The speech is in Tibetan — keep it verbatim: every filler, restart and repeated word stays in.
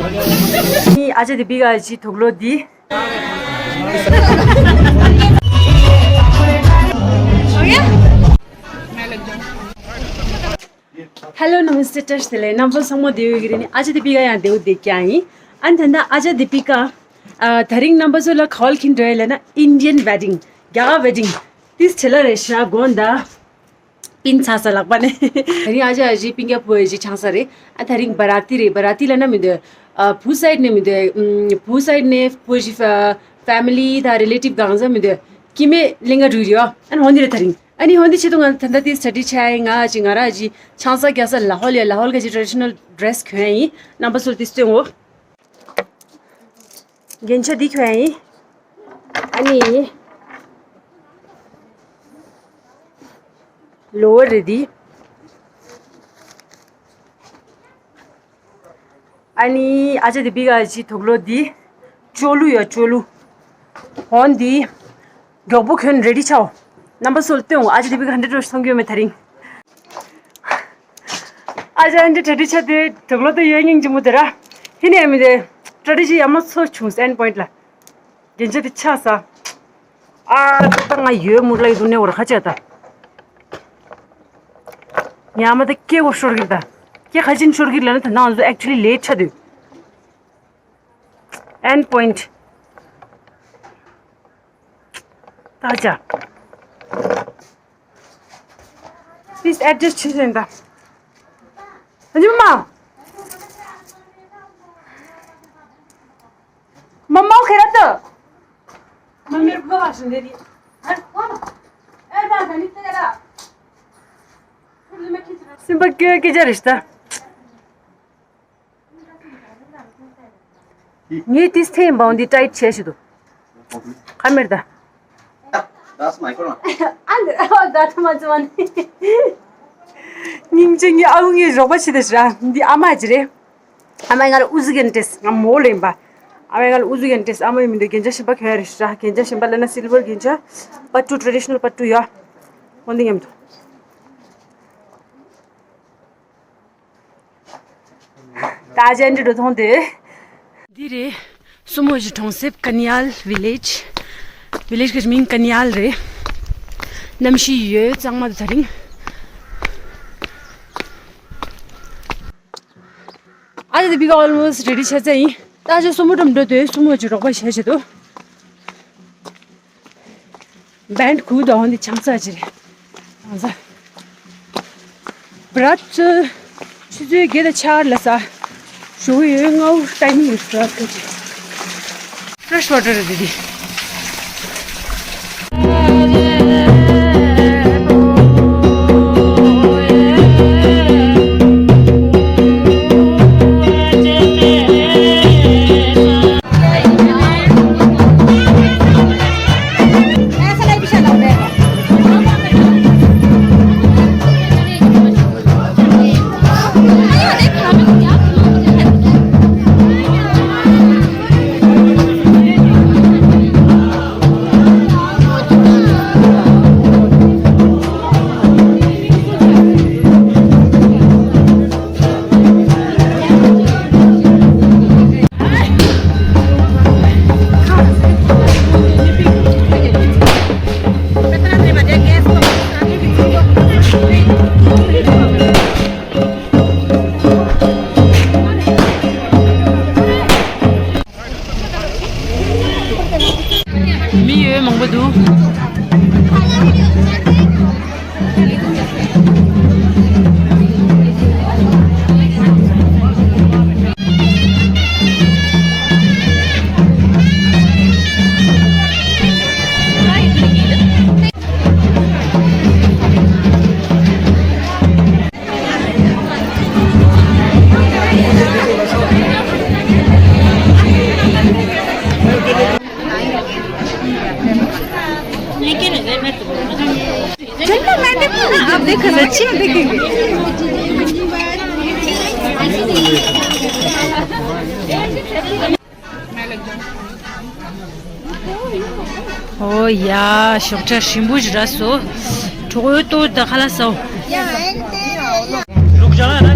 ཨ་ཅག་དེ་པི་ཀ་ཅི་དུག་ལོག་འདི། Hello, Namaste, བཀྲ་ཤིས་བདེ་ལེགས། རྣམ་པ་ཚང་མ་བདེ་པོ་ཡོད་ཀྱི་རེད། ནི་ཨ་ཅག་དེ་པི་ཀ་ཡང་བདེ་པོ་བསྡད་ཀྱི་ཡིན། ཨ་ནི་ད་ལྟ་ཨ་ཅག་དེ་པི་ཀ་ཨ་དེ་རིང་རྣམ་པ་ཚོ་ལ་ག་པར་འཁྱེར་འགྲོ་ཡ་ལབ་ན་Indian wedding, རྒྱ་གར་wedding། ཏིས་བྱེད་ལ་རེད་ཤག་དགོངས་དག། པིན་ཚ་ས་ལག་པ་ནས། དེ་རིང་ཨ་ཅག་ཨ་ཅག་པིན་ཀ་ཕུ་ཨེ་ཅིག་ཆང་ས་རེད། ཨ་དེ་རིང་བ་ར་ཏི་རེད། བ་ར་ཏི་ལབ་ན་མི་འདོད། ཨ་བུ་སའིཌ་ནས་མི་འདོད། ཨམ་བུ་སའིཌ་ནས་ཕུ་ཨེ་ཅིག་ཕེ་མི་ལི་དང་རི་ལེ་ཊིབ་གང་ཟག་མི་འདོད། སྐྱེ་དམན་ལིང་ག་འགྲུལ་ཡོད། ཨ་ནི་ཧོན་དི་རེད་དེ་རིང་། ཨ་ནི་ཧོན་དི་ཆེད་དུ་ང་ད་ལྟ་དེ་སི་ཊ་ཌི་བྱས་ཡིན། ང་ཨ་ཅག་ང་རང་ཨ་ཅག་ཆང་ས་རྒྱག་ས་ལ་ཧོལ་ཡ། ལ་ཧོལ་ག་ཅིག་ཊ་རེ་ཌི་ཤི་ནལ་ཌི་རེ་སི་གྱོན་ཡིན། རྣམ་པ་ཚོར་དེ་སྟོན་འོ། རྒྱན་ཆ་འདི་གྱོན་ཡིན། ཨ་ནི། ལོ་བར་རེད་འདི། ཨ་ནི་ཨ་ཅག་དེ་པི་ཀ་ཅི་དུག་ལོག་འདི། ཅོ་ལུ་ཡ་ཅོ་ལུ། ཧོན་འདི། མགྱོགས་པོ་གྱོན་རེ་ཌི་ཆའོ། རྣམ་པ་ཚོར་སྟོན་འོ། ཨ་ཅག་དེ་པི་ཀ་ཧན་ཌེ་ཌི་རོ་སོང་གི་ཡོད་མེད་དེ་རིང་། ཨ་ཅག་འདི་ཊ་ཊི་ཆ་དེ་དུག་ལོག་དེ་ཡོད་སྙིང་རྗེ་མོ་དེ་ར། ཧི་ནས་མི་དེ་ཊ་ཊི་ཆ་ཡ་མ་ཚོ་བྱུང་། ཨེན་པོ་ཡིན་ཊི་ལ། རྒྱན་ཆ་དེ་ཆགས་ས། ཨ་ད་ང་ཡོད་མུར་ལ་ཡི་དུ་ནས་བར་ཁ་ཆད་ད། ཉ་མ་དེ་སྐེ་བོ་ཤོར་གི་ད། སྐེ་ཁ་ཅིན་ཤོར་གི་ལ་ནི་ད་ནང་ཚོ་ཨེག་ཅུ་ལི་ལེ་ཊི་ཆ་དུས། ཨེན་པོ་ཡིན་ཊི། ད་ཅ། པི་ལི་སི་ཨེ་ཌི་རེ་སི་ཆི་ཟེར་ད། ཨ་ནི་མ། མ་མ་ཁེ་ར་ཏི། མ་མེར་བུ་བ་ཤིན་དེ་རི། ཨ་ཨ་ཨ་ད་ད་ནི་ཏེ་ར། སེམས་པ་སྐྱོ་སྐྱོ་ཅ་རེ་ཤི་ད། ངས་ཏིས་ཐེ་ཡིན་པའང་འདི་ཊའིཊ་བྱས་ཤི་འདུག་ཁ་མེར་ད། ཨ་འདི་ཨ་ད་ཐ་མ་ཙི་མ་ནི། སྙིང་རྗེ། ངའི་ཨ་ཁུ་ངའི་རོགས་པ་བྱེད་དེ་ཤི་ར། འདི་ཨ་མ་ཅི་རེད། ཨ་མ་ང་ལ་ཨུ་ཟུ་གན་ཏེས། ང་མོ་ལེན་པ། ཨ་མ་ང་ལ་ཨུ་ཟུ་གན་ཏེས། ཨ་མ་ཡི་མི་འདུག་རྒྱན་ཆ་གཞན་པ་གྱོན་ཡ་རེ་ཤི་ར། རྒྱན་ཆ་གཞན་པ་ལབ་ན་སིལ་ཝར་རྒྱན་ཆ། པ་ཏུ། ཊེ་ཌི་ཤི་ནལ་པ་ཏུ་ཡ། འོ་འདི་མཉམ་དུ། ད་ཅན་འདྲི་འགྲོ་ཐོང་དེ། འདི་རེད། སུ་མོ་ཞི་གྲོང་གསེབ། ཀན་ཡལ་བི་ལེཇ། བི་ལེཇ་གི་མིང་ཀན་ཡལ་རེད། གནམ་གཤིས་ཡོད་གཙང་མ་དུ་ད་རིང་། ཨ་ཅག་དེ་པི་ཀ་ཨོལ་མོ་སི་ཊི་རེ་ཌི་ཆགས་ཚར་ཡིན། ད་ཅི་སུ་མོ་འགྲོ་འགྲོ་དེ། སུ་མོ་ཅི་རོགས་པ་བྱས་བྱས་དུ། བན་ཁུ་དོ་འདི་ཆང་ས་ཅི་རེད། ཆང་ས། བྲ་ཚོ་ཆུ་ཚོད་བརྒྱད་དང་ཕྱེད་ལ་ས། ཞོགས་ཡོད་ང་འུ་ཊའི་མིང་ཡོད་བྲ་ཚོ་ཅི། ཕྲེ་ཤི་ཝ་ཊར་རེད་འདི། མི་ཡོད་མང་པོ་འདུག आप देख सकते हैं। ཨོ་ཡ། ཞོགས་ཇ་ཞིམ་པོ་ཞིག་རག་སོང་། གྲོགས་ཡོད་དོ་ད་ཁ་ལག་ཟ། རུག་ཇ་ལ་ན།